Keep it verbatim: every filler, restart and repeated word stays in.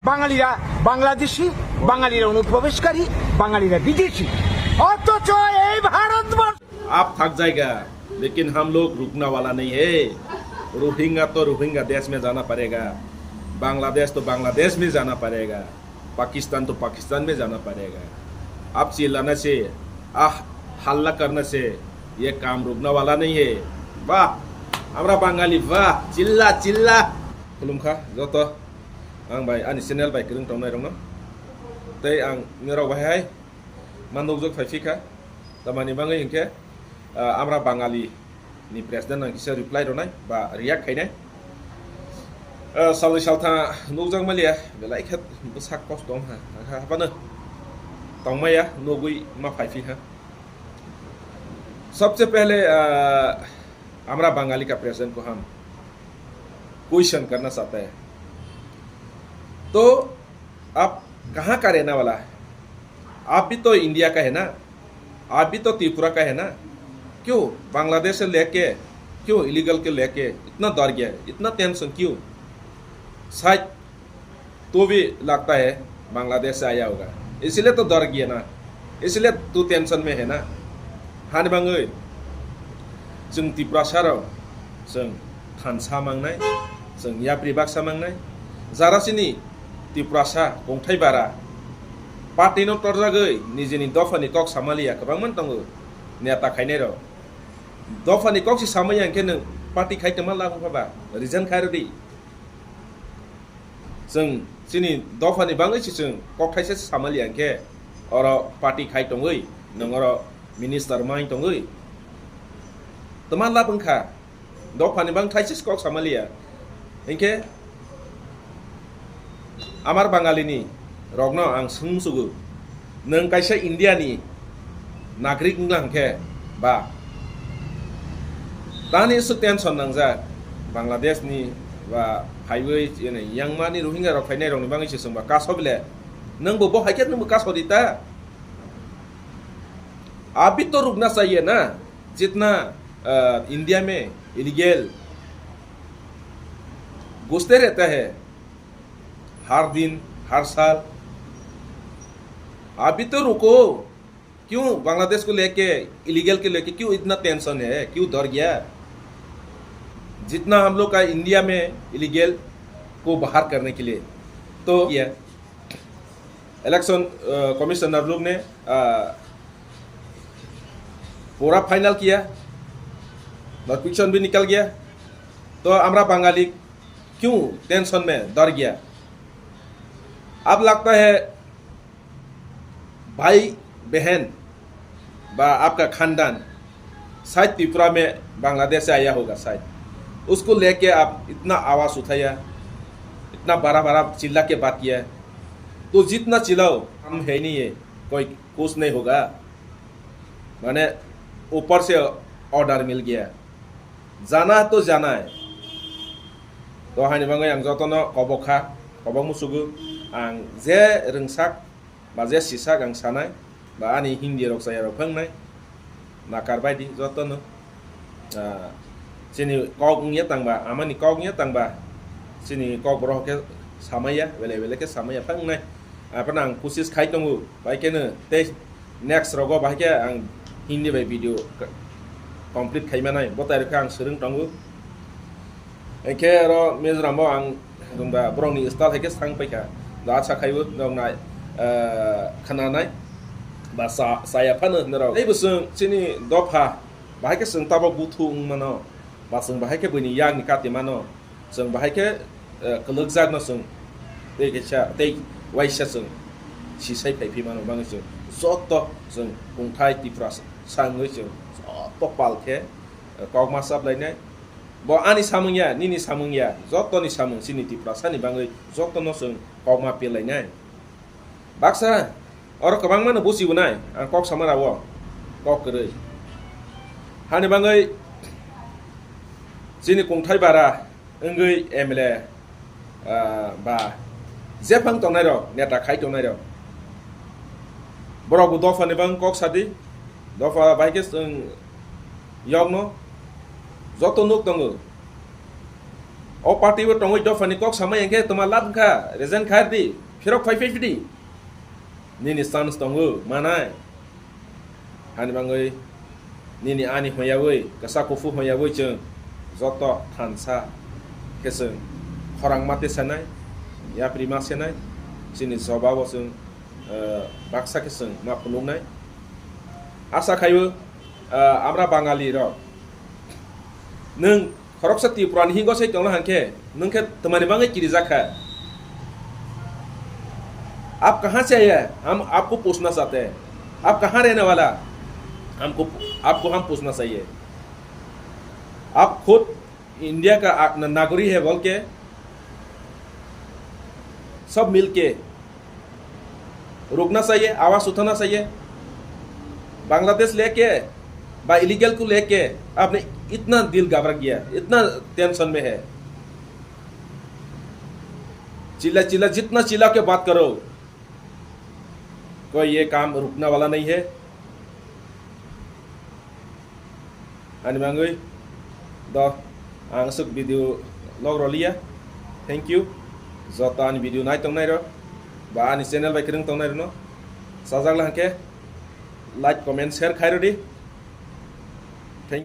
বাঙালিরা বাংলাদেশি, বাঙালিরা অনুপ্রবেশকারী, বাঙালিরা বিদেশি, অথচ এই ভারতবর্ষ। आप थक जाएगा, लेकिन हम लोग रुकने वाला नहीं है। रोहिंग्या तो रोहिंग्या देश में जाना पड़ेगा, बांग्लादेश तो बांग्लादेश में जाना पड़ेगा, पाकिस्तान तो पाकिस्तान में जाना पड़ेगा। आप चिल्लाने से, आह, हल्ला करने से ये काम रुकने वाला नहीं है। वाह, আমরা বাঙালি, वाह, चिल्ला चिल्ला। Khulumkha joto, ang bai ani channel bai kwrwng tongnai rokno. Tei ang norok bai hai ma nukjak phai phikha. Tamani bagwi hinkhe, ah, আমরা বাঙালি ni president ang kisa reply rwnai ba react khainai. Ah, salni saltha nukjak maliya, belai khe bwsak kosto wngkha, hakha haphano tongmaya nugwi ma phai phiha. सबसे पहले, ah, আমরা বাঙালি का president को हम क्वेश्चन करना चाहता है। तो आप कहाँ का रहने वाला है? आप भी तो इंडिया का है ना, आप भी तो त्रिपुरा का है ना, क्यों बांग्लादेश से लेके, क्यों इलीगल के लेके इतना डर गया है, इतना टेंशन क्यों? शायद तो भी लगता है बांग्लादेश से आया होगा, इसलिए तो डर गया ना, इसलिए तो टेंशन में है ना। Hani bagwi chwng Tiprasa rok chwng thansa mangnai, chwng yapri baksa mangnai. Jara chini Tiprasa kongthai bara party no torjagwi nijini dophani kok samaliya kwbangma tongo neta khainai rok. Dophani kok si samaya hinkhe nwng party khai tongma labu phaba resign khai rwdi. Chwng chini dophani bagwi se chwng kok thaisa se samaliya hinkhe oro party khai tongwi nwng oro minister mai tongwi twma lab wngkha. Dophani bang thaisa se kok samaliya hinkhe amar Bangalini rokno ang swng musugo. Nwng kaisa India ni nagrik wngna hwnkhe ba tani swk tension nangjak Bangladesh ni ba phaiwi chini yangmani Rohingya rok phainai rokni bagwi se chwngba kaso bile nwngbo bo haikhe nwngbo kaso di ta. Abhi to rukna chahiye na, jitna, ah, India mein illegal ghuste rehta hai, har din, har saal. Abhi to ruko. क्यों बांग्लादेश को लेके, इलीगल के लेके क्यों इतना टेंशन है, क्यों डर गया? जितना हम लोग का इंडिया में इलीगल को बाहर करने के लिए, तो ये इलेक्शन, अ, कमिश्नर लोग ने, अ, पूरा फाइनल किया, नोटिफिकेशन भी निकल गया, तो हमरा बंगाली क्यों टेंशन में डर गया? अब लगता है भाई बहन बा आपका खानदान शायद त्रिपुरा में बांग्लादेश से आया होगा शायद, उसको लेके आप इतना आवाज़ उठाया, इतना बड़ा बड़ा चिल्ला के बात किया, तो जितना चिल्लाओ हम है नहीं है, कोई कुछ नहीं होगा। माने ऊपर से ऑर्डर मिल गया, जाना तो जाना है। To hani bagwi ang jotono kobok kha, kobok musugo, ang je rwngsak ba je sisak ang sanai, ba ani Hindi rok chaya rok phangnai, nakar bai di jotono. Ah, chini kok wngya tangba, amani kok wngya tangba, chini kok borok khe samaya, bele bele khe samaya phangnai. Aphano ang kusis khai tongo, bai kheno tei next rogo bahai khe ang Hindi bai video ka-, complete khai manai, bo tai rokhe ang swrwng tongo. Hwnkhe oro Mizoram o ang wngba borokni style hai khe sang paikha, da acha khaibo norok nai, eh, khwnanai ba cha-, chaya phano norok. Tei bo chwng chini dopha bahai khe chwng tabok buthu wng mano, ba chwng bahai khe buini yakni kati mano. Chwng bahai khe, eh, kwlwkjakno chwng tei kaisa, tei waisa chwng sisai phai phi mano, bagwi chwng joto chwng kungthai Tiprasa wngwi chwng joto pal khe, eh, kok ma chap lainai. Bo ani samung ya, nini samung ya, jotoni samung chini Tiprasani bagwi jotono chwng kok ma pelainai. Baksa, oro kwbangma no buchi bo nai, ang kok sama rao, kok kwrwi. Hani bagwi chini kungthai bara wngwi M L A, ah, ba jephang tongnai rok, neta khai tongnai rok. Borok bo dopha ni bang kok sadi, dopha bai khe chwng yokno joto nuk tongo. O party o tongwi dophani kok samai hwnkhe toma lab wngkha, resign khair di, phirok phai phai di. Nini chance tongo, manai. Hani bangwi nini ani hoyawi, kasa kufu hoyawi chwng joto thansa khe chwng khorang mate sanai, yapri ma senai, chini jobabo chwng, eh, baksa khe chwng ma phunuknai. Asa khaio, eh, amra Bangali rok. Nwng khoroksa Tripura ni hingo sai tongna hangkhe, nwng khe twmani bangwi kirijak kha. आप कहाँ से आए हैं? हम आपको पूछना चाहते हैं। आप कहाँ रहने वाला? हमको, आपको हम पूछना चाहिए। आप खुद इंडिया का आ-, न-, नागरिक है बोल के सब मिलके रुकना चाहिए, आवाज उठाना चाहिए। बांग्लादेश लेके बा इलीगल को लेके आपने इतना दिल घबरा गया, इतना टेंशन में है। चिल्ला चिल्ला, जितना चिल्ला के बात करो, कोई ये काम रुकने वाला नहीं है। Ani bangwi do ang aswk video log roliya. Thank you. Joto ani video nai tongnai rok ba ani channel bai kwrwng tongnai rokno sajak la hwnkhe like, comment, share khai rodi.